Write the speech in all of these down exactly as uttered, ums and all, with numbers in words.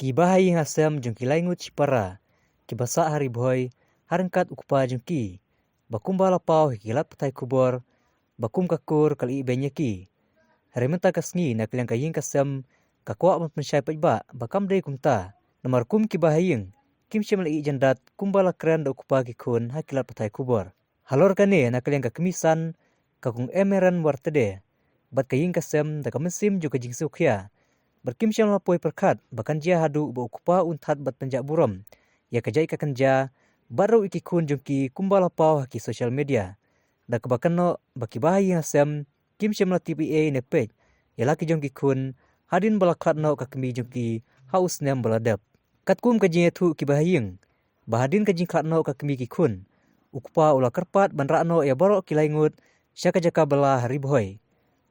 Ki bahaïing hasem jong ki lai ngut shipara kiba sah ha Ri Bhoi ha ryngkat u kpa jong ki, ba kumba la paw ha ki lad pathai khubor ba kum ka kur ka la ibeiñ ïa ki. Hynrei mynta ka sngi na ka liang ka ïing ka sem ka kwah ban pynshai paidbah ba kam dei kumta, namar kum ki bahaïing kim shym la ïeh jan dat kumba la kren da u kpa ki khun ha ki lad pathai khubor. Halor kane na ka liang ka kmie san, ka Kong Emeren Wartede bad ka ïing ka sem da ka mynsiem jong ka jingsngewkhia bad kim shym la poi pyrkhat ba kan jia haduh ba u kpa un that bad pynjah burom ïa ka jait ka kynja bad ruh ïa ki khun jong ki kumba la paw ha ki social media. Da kaba kynnoh ba ki bahaïing hasem kim shym la tip ei ei ne peit ïa la ki jong ki khun hadien ba la khlad noh ka kmie jong ki ha u snem ba la dep. Katkum ka jingïathuh ki bahaïing, ba hadien ka jingkhlad noh ka kmie ki khun, u kpa u la kyrpad ban rah noh ïa baroh ki lai ngut sha ka jaka bylla ha Ri Bhoi.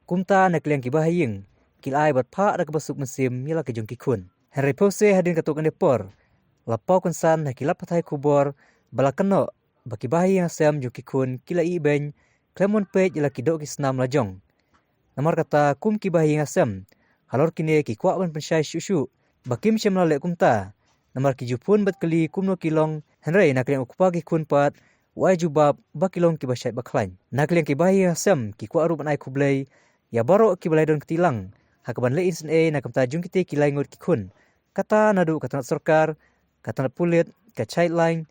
Kumta na ka liang ki bahaïing ki la ai bad phah da kaba suk mynsiem ïa la ki jong ki khun. Hynrei phewse hadien katto katne por, la paw kynsan ha ki lad pathai khubor ba la kynnoh ba ki bahaïing hasem jong ki khun ki la ibeiñ khlem wan peit ïa la ki doh ki snam la jong. Namar kata kum ki bahaïing hasem halor kine ki kwah ban pynshai shuh shuh ba kim shym la leh kumta, namar ki ju phone bad kylli kumno ki long, hynrei na ka liang u kpa ki khun pat u ai jubab ba ki long kiba shait ba khlaiñ. Na ka liang ki bahaïing hasem ki kwah ruh ban ai khublei ïa baroh kiba la don kti lang ha kaban leh isynei na ka bynta jong kite ki lai ngut ki khun, kata naduh ka tnat sorkar, ka tnat pulit, ka Childline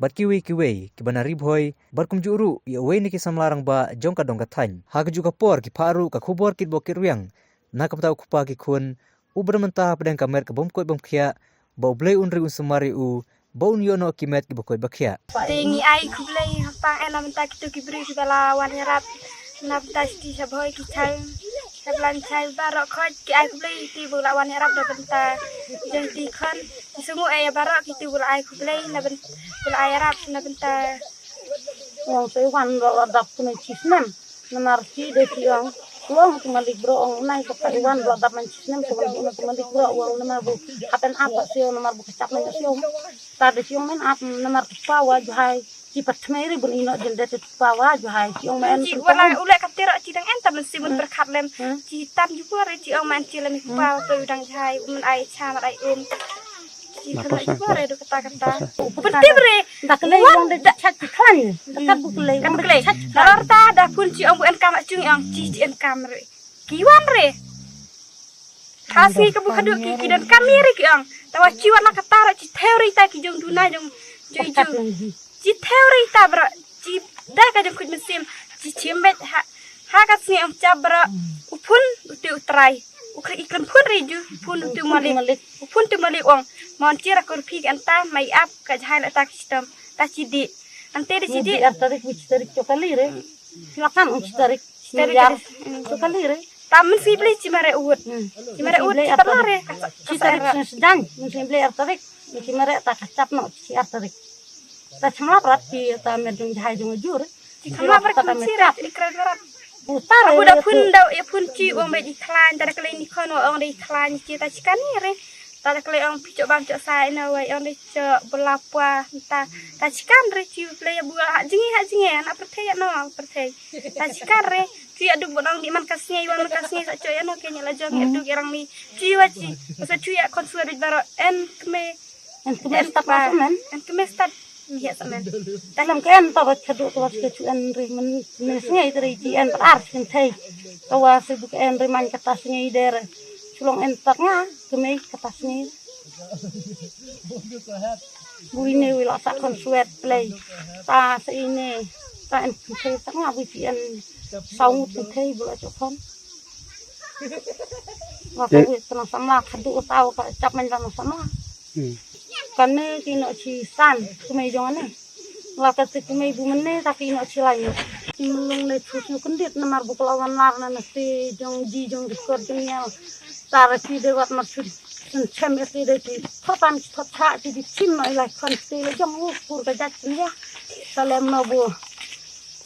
bad kiwei kiwei kiba na Ri Bhoi bad kumjuh ruh ïa uwei na ki samla rangbah jong ka dong ka thaiñ. Ha kajuh ka por ki phah ruh ka khubor kit bok kit rwiang na ka bynta u kpa ki khun uba don mynta hapdeng ka met ka bym koit bym khiah, ba U Blei un ri un sumar ïa u ba un ïoh noh ki met kiba koit ba khiah. Te ngi ai khublei hapang eh na bynta kito ki briew kiba la wan ïarap na bynta shiti sha Bhoi ki chai, sha Blan chai baroh khoit ki ai khublei ïa kito ba la wan ïarap na bynta jong kito ki khun. Ki sngew eh ïa baroh kito ba la ai khublei na byn-, ba la ai ïarap na bynta. Ong te wan ba la dap kine shi snem. Namar ki dei ki ong, ong tu malik bro ong nai ka pa iwan bro dap man chisnem tu malik bro ong namar bu happen apa sio namar bu kecap man sio. Ta dei ki ong men ap namar pa wa juhai ki pat thmeri bun ino jin dei pa wa juhai ki ong men. Ki wala ule ka tero ci dang en ta men simun berkat lem. Ci tan ju bore ci ong man ci lem pa tu dang juhai men ai cha mat ai um. Ki kena ju bore du kata kata. Penting re. Dak lei wang de chat ki klan. Dak bu lei wang de chat ki klan. Rarta da pun ci ong bu en kam chung ong ci ci en kam re. Ki wan re. Khasi ka bu khadu ki ki don kam re ki ong. Tawa ci wan na kata ro ci theori ta ki jong duna jong jong jong. Ci theory ta bra, ci da ka jong kuj mynsiem, ci ci mbet ha, ha ka sngi ong cha bra, u phun u te u trai, u kri i kren phun ri ju, u phun u te u malik, u phun te u malik ong, mon ci ra kur phi ka anta, mai ap ka jahai la ta ki sitom, ta ci di, ante de ci di. Ar tarik, which tarik chokali re, lakan ong ci tarik, ci tarik chokali re. Ta men si beli ci mare uwut, ci mare uwut, ci ta mare, ci tarik sejang, men si beli ar tarik, ci mare ta kacap no, ci ar tarik. Ta chmla prat ki ta mer jong jahai jong jur. Ki chmla prat ki chi rat ikra rat. Putar. Abu da phun da e phun chi ong ba i klan ta da klei ni khon ong da i klan chi ta chi kan ni re. Ta da klei ong pi cho bam cho sai na wai ong da cho bela pwa ta ta chi kan re chi plei bu ha jingi ha jingi na perthei no perthei. Ta chi kan re chi adu bu ong di man ka sngi wan man ka sngi sa cho ya no ke ni la jong adu ki rang ni chi wa chi sa chu ya kon suar baro en kme. En kmes stad ma semen. En kmes stad. Mih semen. Dalam ke en pa bat khadu ka wat ke chu en ri men mes ngai tri ji en ar sin thei. Ka wa se bu ke en ri man kata sngi der. Chulong en tak nga kemei kata sngi. Bu ine wi la sa kon suet plei. Ta se ine ta en thei tak nga bu ji en saung thei bu la chokon. Wa ka wit tang sama khadu tau ka chap man tang sama. Kane ki no chi san kumei jong ne. La ka ti kumei bu mene ta ki no chi lai. Ki mulung ne chu chu kendit namar bu kala wan lar na ne ti jong ji jong di kor jong ya. Tar ki de wat mar chu. Sen chem e ti de ti. Thotan thot cha ti di chin no ilai kon ti le jong u kur ka jat ya. Salem no bu.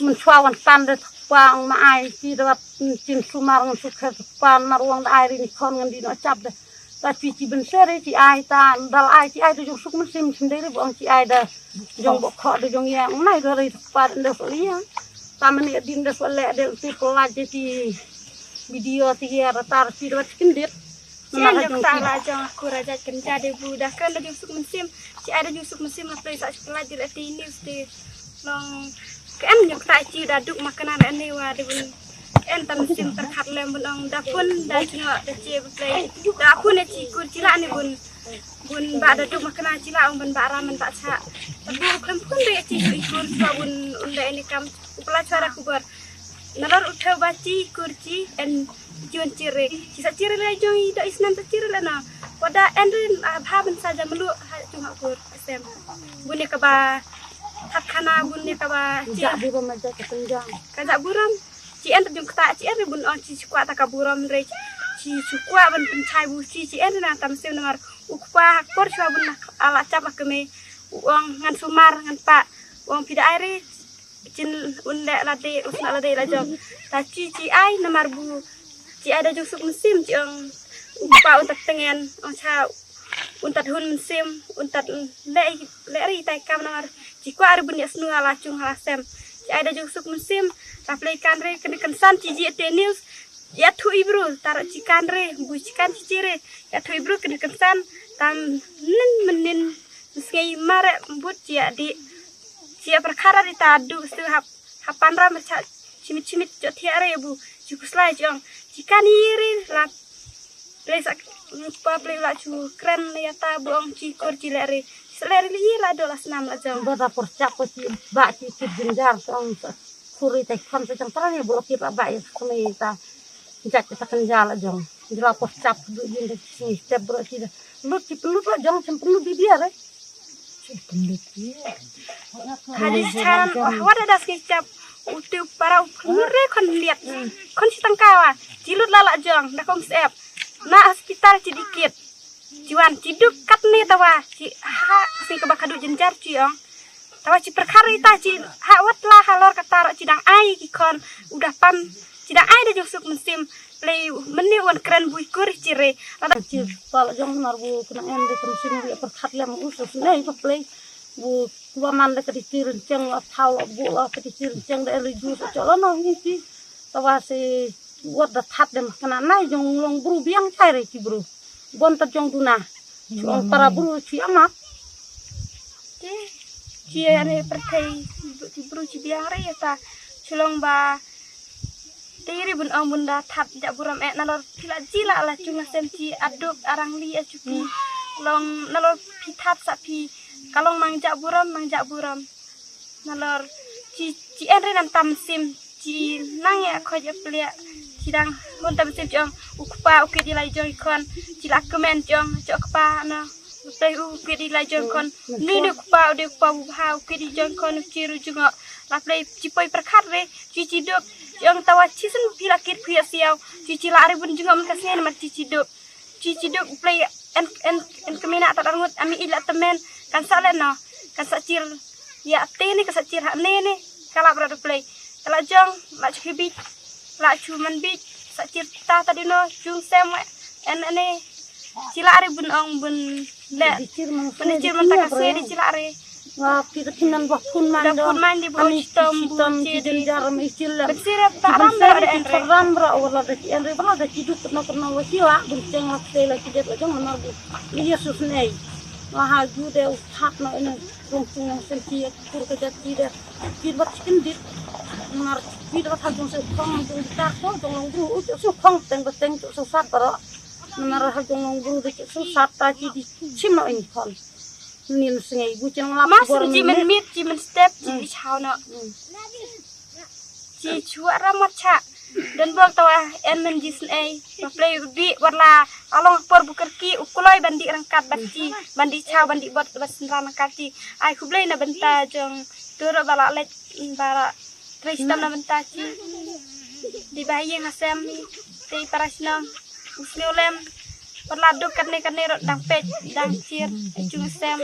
Mun chwa wan tan de pa ang ma ai ti de wat chin su mar ngan su kher pa mar wang da ai ri ni khon ngan di no chap de. Ta chi chi ben seri chi ai ta dal ai chi ai de jong suk mun sim sim de ri bong chi ai de jong bo kho de jong ya ngai de ri pa de so ya. Ta men ya din de so le de ti ko la je ti video ti ya ta chi de wat kin dit. Sien jong kata la jong aku raja kynja de bu da kren da jong suk mynsiem. Ci ai da jong suk mynsiem la play sa suk la di la ti ni sti. Long ken jong kata ci da duk makana na ni wa de bun. Ken tam mynsiem terkhat lem bun ong da pun da jong da ci play. Da pun ne ci kur ci la ni bun. Bun ba da duk makana ci la ong bun ba ram ba cha. Tabu klem pun de ci kur bun unda ini kam. Upla chara kubur. Nalor uthe ba ci kur ci en Jon cire. Ci sa cire la jong i do isnan ta cire la na. Wada en rin a bha ban sa jam lu ha jong ha kur asem. Bun ne ka ba hat khana bun ne ka ba ci. Ja burom ma ja ka penjang. Ka ja burom. Ci en ta jong kata ci en rin bun ong ci ci kwa ta ka burom re. Ci ci kwa ban penchai bu ci ci en rin na tam sem namar. U kpa ha kor chwa bun na ala chap ha keme. U ong ngan sumar ngan pa. U ong pida ai re. Chin un le la de usna la de la jong. Ta ci ci ai namar bu ci ai da jong suk mynsiem ci ong u pa un tat tengen ong cha un tat hun mynsiem un tat le le ri tai kam namar ci kwa ri bun ya snu ala chung ala sem ci ai da jong suk mynsiem ta play kan re kene kan san ci ji te news ya thu ibru tar ci kan re bu ci kan ci ci re ya thu ibru kene kan san tam nin menin Sngei mare mbut cia di cia perkara di ta du stu hap hapan ram cha chimit chimit jo thia re bu ci kuslai jong ci kan iri la play sak pa play la chu kren ya ta bu ong ci kur ci le re ci le re li la do la snam la jong. Ba ta por chap ko ci ba ci ci jinjar song sa kuri tai kham sa jong tra ni bu ki ba ba ya kami ta jat ta kan jala jong. Jila por chap du jin de ci step bro ci de. Lut ci pelut la jong cem pelut di dia re. Hadis charan wada das ki cap utu para umur re kon liat kon si tangkawa jilut lala jong da kong sep na hospital ci dikit jiwan ci duk kat ne tawa ci ha si ke bakadu jenjar ci ong tawa ci perkara ita ci ha wat la halor kata ro ci dang ai ki kon udah pan ci dang ai da jong suk mensim play meni wan keren bui kur ci re lada ci pal jong nar bu kena en de mensim bi perkat lem usus nei pa play bu kuaman de kedi ci renceng la thau la bu la kedi ci renceng de elu jus cok la no ngi ci tawa si wat da that de kena nai jong long bru biang chai re ci bru bon ta jong duna long para bru ci amat ci ane perthei ci bru ci biang re ta ci long ba Tiri bun ong bun da that ja buram eh nalor pila jila la chung sem ci aduk arang li a chuki long nalor pi that sa pi kalong mang ja buram mang ja buram nalor ci ci en re nam tam sim ci nang ya khoj ya plia ci dang hun tam sim ci ong u kpa u kit ilai jong kon ci la kemen ci ong ci kpa na play u kit ilai jong kon ni ni kpa u de kpa u ha u kit i jong kon u ci ru jong la play ci poi perkhat re ci ci duk jong tawa ci sun pila kit pia siau ci ci la re bun jong ka sen mar ci ci duk ci ci duk play en en en kemina ta dangut ami ila temen kan sa le no kan sa cir ya te ni kan sa cir ha ne ni kala bra play kala jong la chu bi la chu man bi sa cir ta ta dino jung sem en ne ci la re bun ong bun le bun cir man ta ka se di ci la re Nga pi ka thinan ba phun man da phun man di bu chitom bu chitom ci den jar mi chil la ben sira ta ram ra de en re ram ra wala da ci en re ba da ci duk no no wa ci la bun cheng la te la ci det la jong na bu li yesus nei wa ha ju de u that no en rong chung sen ci kur ka jat ci de ci ba ci kin dit nar ci da tha jong se khong jong ta ko jong long bu u so khong teng ba teng so sat ba ro nar ha jong long bu de so sat ta ci di chim no en khon Nin sngei bu chang lap mas bor ji men mit ji men step ji di chau no ji chua ramat cha dan bok tawa en men ji snei ba play u di warla along por bu kerki u kuloi ban di rangkat ban ji ban di chau ban di bot ban sendra rangkat ji ai khublei na benta jong turo bala lek bala Tristan na benta ji di ba yeng asem te para shnong u sneu lem Pynlap duk katne katne rot dang peit dang chir chung sem.